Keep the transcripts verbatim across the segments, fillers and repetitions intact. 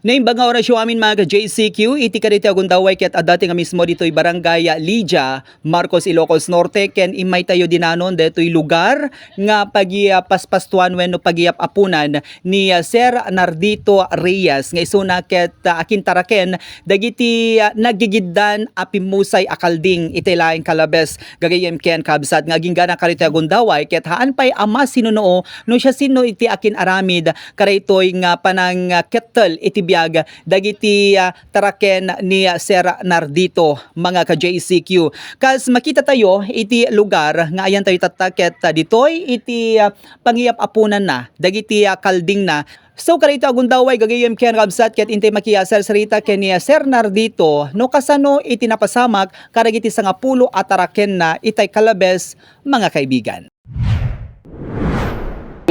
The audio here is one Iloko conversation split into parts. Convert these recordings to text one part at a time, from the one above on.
Naimbag nga orasyo amin, mga ka-J C Q, iti kadaytoy a gundaway ket adda ti nga mismo ditoy Barangay Lydia, Marcos, Ilocos Norte, ken immaytayo dinanon daytoy lugar nga pagiyapaspastuan wenno pagiyap-apunan ni, ah, Sir Nardito Reyes nga isuna ket, ah, akintaraken dagiti, ah, naggigiddan a pimmusay a kalding iti laeng kalabes. Gagayyem ken kabsat nga aginggana kadaytoy a gundaway ket haan pay a masinunuo no siasino iti akin-aramid kadaytoy nga panangkettel iti biag dagiti, ah, taraken ni Sir Nardito, mga ka-J C Q. Kas makitatayo iti lugar nga ayantayo tatta ket, ah, ditoy iti, ah, pangiyap-apunanna dagiti, ah, kaldingna. So, kadaytoy a gundaway gagayyem ken kabsat ket intay makiasarsarita ken ni Sir Nardito no kasano iti napasamak kadagiti sangapulo a tarakenna itay kalabes, mga kaibigan.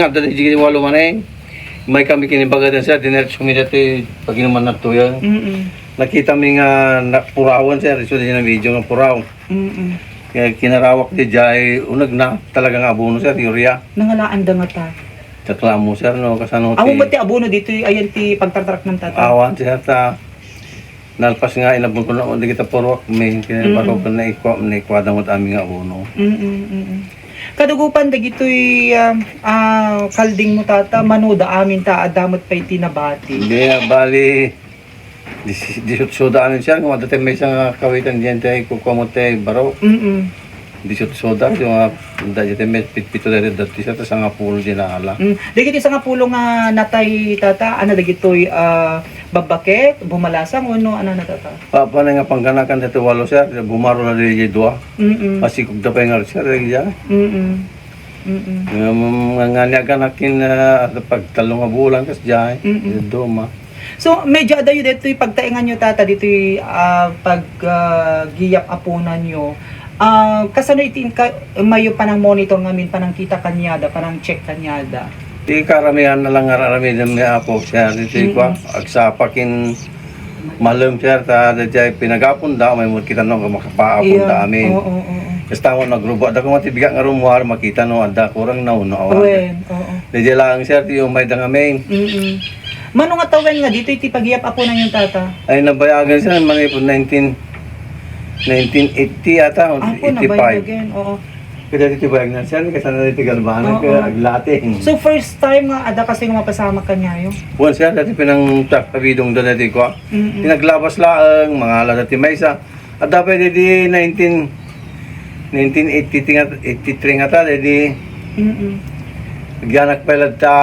Nga, dadi di walo manen. May kami kinibagatan siya, dinerecho mi dati pag-inuman na tuya. Mm-mm. Nakita mi nga na, purawan siya, isu di na video nga puraw. Mm-mm. Kaya kinarawak di jay, unag na talaga nga abono siya, urea. Nangalaan da nga ta. Taklamo siya, no, kasano Amo ti ba ti abono dito, ayan ti pagtartarak ng tata? Awan siya ta. Nalpas nga, inabon ko na, di kita purwak, may, kaya Mm. baro ko na ikwa, na ikwa da mo amin nga abono. Mm-mm, mm-mm. Kadugupan, dagitoy, ah, ah, kalding mo tata, mano da amin ta, adamot pa iti nabati. Hindi, ah, bali, dis-, disotso da amin siya, kung adatay may isang kawitan diyan, tayo, kukuha mo tayo, baro. Mm-mm. Disotso da, yung, ah, da, dyan, may pitpito da, dati siya, tas ang apulo di naala. Mm. Dagiti sangapulo nga natay tata, ano dagitoy, ah, babbaket, bumalasang, o ano, ano na tata? Papa na nga pangganakan dito walo, sir, bumaro na di dua. Mm-mm. Masikog da pa yung sir, eh, dyan. Mm-mm. Mm-mm. Nga, nga, nga niya ganakin, ah, pag talong nga bulan, kas dyan, Mm-mm. duma. So, medyo adayo dito'y pagtaingan nyo, tata, dito'y, ah, pag, ah, giyap apunan nyo. Ah, kasano iti inka-, mayo panang monitor ngamin, panang kita kanyada, panang check kanyada? Di karamihan na lang nga aramiden mi, apo, siya, dito, Mm-mm. kwa, agsapa kin malem, sir, ta, dito ay pinagapon da, may mo kita no, makapaapon Iya. da amin. Oo, oo, oo. Basta mo nagruba, da kung matibigat nga rumuar, makita no, adda kurang na, no, awan. Wen, oo. Dito lang, sir, ti umay da nga main. Mm-mm. Mano nga tawen nga dito iti pagiyap apo na yung tata? Ay, nabayagan siya, manipod nineteen, nineteen eighty ata, o Apo, eighty-five. Nabayagan, oo. Kada dito bayag na siya, kasana dito galbana, Oo. ka aglating. So, first time nga ada kasi nga mapasamak kanyayo? Wan siya, dati pinang abidong da dati ko. Mm-mm. Pinaglabas laeng, mga ala dati maysa. At dapat di nineteen, nineteen eighty-three nga, eighty-three nga ta, di Mm-mm. agyanak pala ta,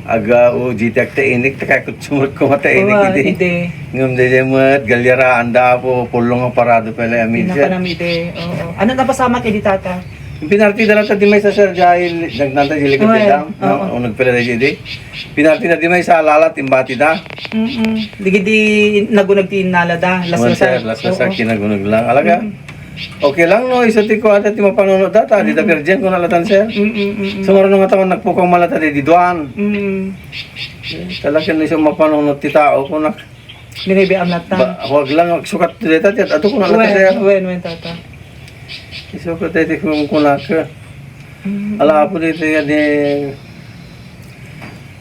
aga, o, G T X ta inik, ta kay kutsumot ko mata inik, Wa, idi. Idi. Ngem di, di met, galyaraan da po, pulong ang parado pala, amin siya. Pinakanam idi, oo. Ano napasamak idi, tata? Pinarti da lang ta di may sa Sir Jai, nagnanta di likod Uy, di dam, no? oo. O nagpila da di. Pinarti da di may sa lala, timbati da. Mm-mm. Di gidi nagunag ti innala da, Wan, laslasar. sir, laslasar, Oo. kinagunag lang. Alaga? Mm-mm. Okay lang, no? Iso ti kuwada ti mapanuno data, di da Mm-mm. virgin ko nalatan, sir. Mm-mm, mm-mm. So, marunong nga taon nagpukong malata di, di duan. Mm. Talaga no, iso mapanuno ti tao, kung nak-, Binibiam latta. Ba, wag lang, sukat dita, ti, ato ko nalatan, sir. Wen, wen, wen, tata. Iso ko tayo, kung kunaka. Mm. Ala, apo dito yan, eh,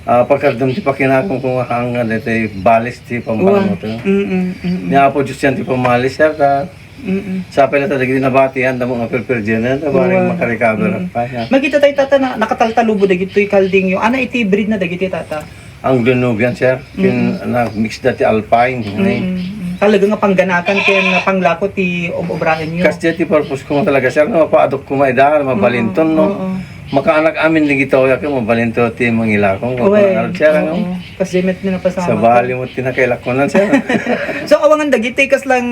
ah, pagkardom ti pakinakong kung hanga dito, eh, balis ti Wa. pampanuto. Mm, mm, mm. Ni Apo Diyos yan ti pamalis, sir, ta. Mm. Sa pala ta dagiti nabati yan, damo nga perperdianan, ta bareng Wa. makarecover Mm. pa, ha. Makita tayo, tata, na nakataltalubo dagitoy kalding yo. Ana iti breed na dagiti, tata? Ang Danubian, sir. Kin-, Mm. na-mix dati alpine, Mm, eh. mm, mm. Talaga nga pangganakan ken panglako ti ob-obraen yo. Kas ti purpose ko talaga, sir, no? Paadok ko maida, mabalinton, no? Oo, oo. Makaanak amin di gito, ya, kaya mabalinto ti mangilakong. Uwe, Sir, oo. no? Kas di met ni napasama Sa ko. bali mo tinakailakonan, sir. So, awangan dagiti, kas lang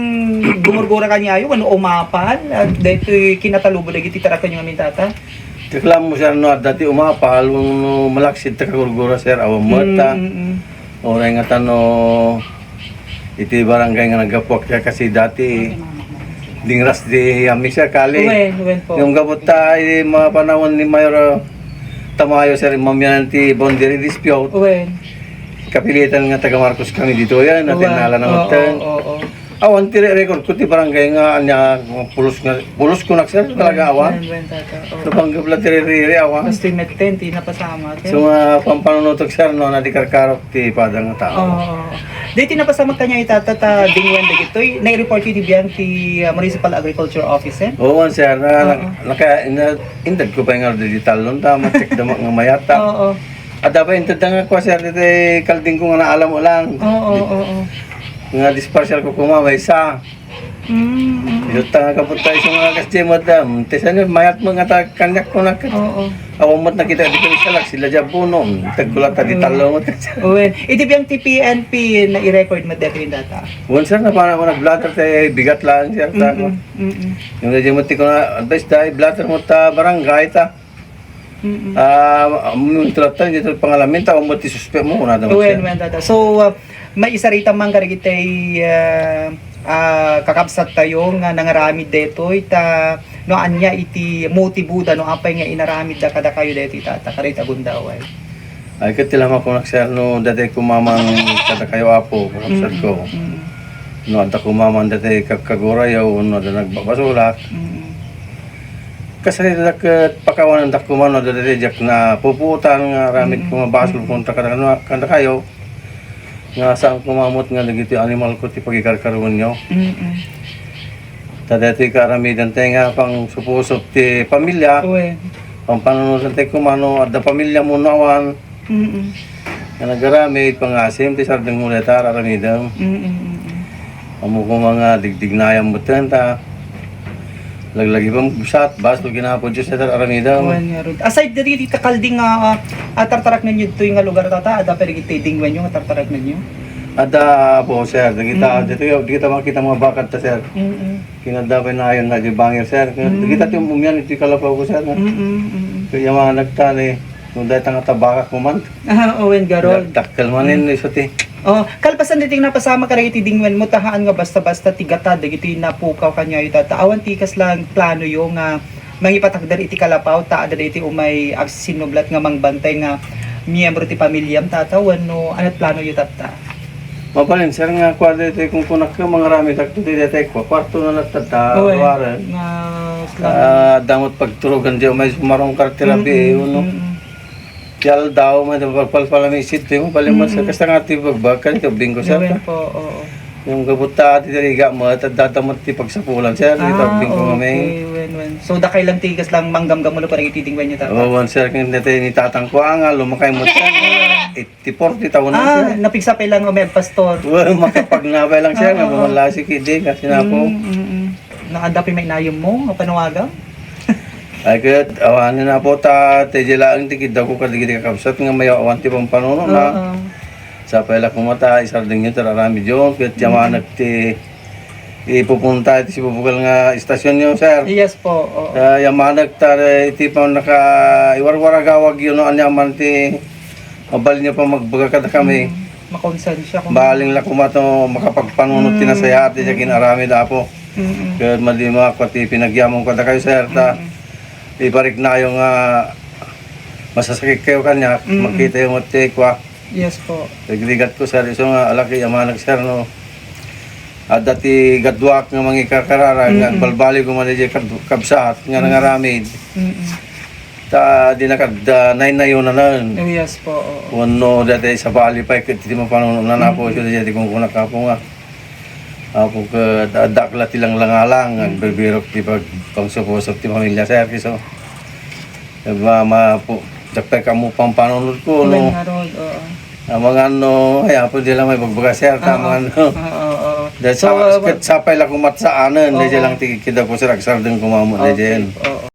gumurgura kaniayo, ano, umapal, at daytoy kinatalubo dagiti taraken yo amin, tata? Reklamo, sir, no, adda ti umapal, no, malaksid ta kagurgura, sir, awan met, Mm, ah. mm, mm. Oray nga tano, iti barangay nga naggapuak, kaya kasi dati, dingras di ami, sir, kali. Wen, wen po. Yung gabot ta, eh, mga panahon ni Mayor, ah, Tamayo, sir, mamiyan ti boundary dispute. Wen. Kapilitan nga taga Marcos kami dito, yan, natin Wen. nala na Oo, hotel. oo, oo. Awan ti re-, record ko ti barangay nga ania, pulos nga, pulos ko nak, sir, talaga awan. Wen, wen, tata. Oo. Napanggap la ti riri, awan. Basta yung ten, di napasamak, eh. So, nga pampanunutok, sir, no, na di karkarok ti pada nga tao. Oo, oo. Di ti napasamak kanya itata, ta dingwen dagitoy, nai-report iti biang ti, ah, Municipal Agriculture Office, eh? Oo, sir, na, Oo. na, naka-, na, inted ko pa nga digital nun, ta, ma-check da nga mayat, ta. Oo. Adda pa inted da nga kwa, sir, ditoy kalding ko nga naalam mo lang. Oo, Di-, oo, oo. Nga disparsyal ko kuma, maysa. Mm, mm. Dito ta nga kapot tayo sa mga kasjay mo, dam. Te, saan yun? Mayat mo nga ta-, kanyak ko na ka-, Oo. Awan mo't nakita, di ko salak, sila dyan puno. Tagkulat, ta di Oo. talo mo. Wen. Iti biyang ti P N P, nai-record mo dito yung data? Wen, sir, napana ko nag-blotter, te, bigat lang, sir, ta Mm-mm, ko. mm-mm. Yung medyo mo, ti ko na advice, dahil blotter mo ta barangay, ta. Mm-mm. Ah, amin, tulad tayo, dito pangalamin, ta, umot ti suspek mo, kung nada mo Wen, siya. wen, tata. So, ah, maisarita man kadagiti, ah, ah, kakabsat tayo nga nangaramid detoy, ta, no, anya iti motibo da, no, apay nga inaramid da kadakayo detoy, tata, kadagiti agundaway. Ay, ket ti lamak ko nak, sir, no, dati kumaman kadakayo, apo, kakabsat Mm-mm, ko. mm-mm. No, adda kumaman dati kag-, kagurayo, no, adda nagbabasolak. Mm-mm. Kasaritak ket pakawanendak koma no adda daydiay diak napupuotan nga aramid Mm. koma basol Mm. kontra kada-, kada-, kadakayo, nga saan koma met nga dagiti animal ko ti pagikarkaruenyo. Mm. Ta daytoy kaaramidentayo nga pangsupusop ti pamilya, Uwe. pampanunotantayo koma no adda pamilya mo no awan. Mm. Nga nagaramid, pangasim ti sardengmo dayta ar-aramidem. Mm, mm, mm. Ammo koma nga digdignayam metten ta laglagi pay magsat, basol kinapo Dios dayta ar-aramidem. Wen ngarud. Aside dagiti takalding nga, ah, ah, tartaraknenyo ditoy nga lugar, tata, adda pay dagiti dingwenyo nga tartaraknenyo? Adda po, sir. Dagita, Mm. dito, dito makita mga bakad ta, sir. Mm, mm. Kinadda pay nayon na di bangir, sir. Mm. Dagita ti umyan iti kalapaw ko, sir, no? Mm, mm, mm. Kaya mga nagtali, no, dayta nga tabakak mo man. Ah, Owen Garol. Dakkel manen, Mm. iso ti. Oh, kalpasan dagiti napasamak kadagiti dingwen mo, tahaan nga basta-basta ti gata dagiti napukaw kaniayo, tata. Awan ti kasla planoyo nga mangipatakder iti kalapaw, ta adda dagiti umay agsinnublat nga mangbantay nga miyembro ti pamilyam, tata, wenno ania't planoyo, tata? Mabalin, sir, nga kua daytoy kunkunak nga mangaramid dagtoy daytoy kua, kuarto na latta ta Owen, luaren. nga Ah, damot pagtulogan di umay sumarungkar ti rabii, Mm, uno. mm. Ti aldaw, may pagpalpalamisid, ti mo, balimat sa Mm. kasta nga ti bagbag, kan ka bingko, sir, Owen ka? po, oo. Yung gabot ta, ti riga mo, at dadamot ti pagsapulan, sir, di Ah, tagbingko nga may. okay, wen, wen. So, dakay lang ti kaslang manggamgam ulo para iti dingwen nyo, tata? Oo, wan, sir, kung dati ni tatang ko, ah, nga, lumakay mo, sir. Ti forty taon na, Ah, sir. napigsa pa lang, Omer, pastor. Well, makapagnabay lang, siya, Ah, nga oo. bumala si Kidi, kasi na po. Mm, mm, mm. Naanda pa yung mainayom mo, nga panawagan? Ay, ket, awanen na po, ta, ti di laeng ti kidda ko, kadagiti kakabsat, nga mayawan ti pampanuno na. Oo. Sapay la kumata, isardeng nyo, tararami, Diyon, ket Mm. yamanek ti ipupunta iti sibubugal nga istasyon nyo, sir. Yes po, oo. Ah, yamanek, ta, iti pa naka, iwarwaragawag yun, no, anya man ti Mabalinyo pa magbaga kada kami. Mm. Makonsensya ko. Baling la koma to makapagpanunot ti Mm, nasayaat ti mm. Aramid, Apo. Mm. Ket madi mo ako ti pinagyamon kada kayo, sir, ta Mm. ibarik nayo nga masasakit kayo kanya, Mm. makita yung ti kwa. Yes po. Rigrigat ko, sir, iso nga alaki amanag, sir, no. Adda ti gaduak nga mangikakarara, nga Mm. balbali ko man di kad-, kabsat nga Mm. nangaramid. Mm. Ta di na kad, ah, naynayonanan. Oh, yes po, oo. Wenno dati sabali pay ket ti mapanunotan, Apo, Mm. isu daydi kunkunak, Apo, nga, Apo, ket adda la ti langlangalang, Mm. agbirbirok ti pag-, pangsupusop ti pamilya, sir, isu. Ba, ma-, po, dakpay kamo pampanunot ko, no? Wen ngarud, oo. Amangan no, ay, Apo, di lang may bagbaga, sir, Oo. tamangan no. Oo, oo. Dahil So, sa, uh, ket sapay la kumat sa anen, Oo. dahil lang ti kida ko, sir, agsardeng kumamot, Okay, dahil. oo.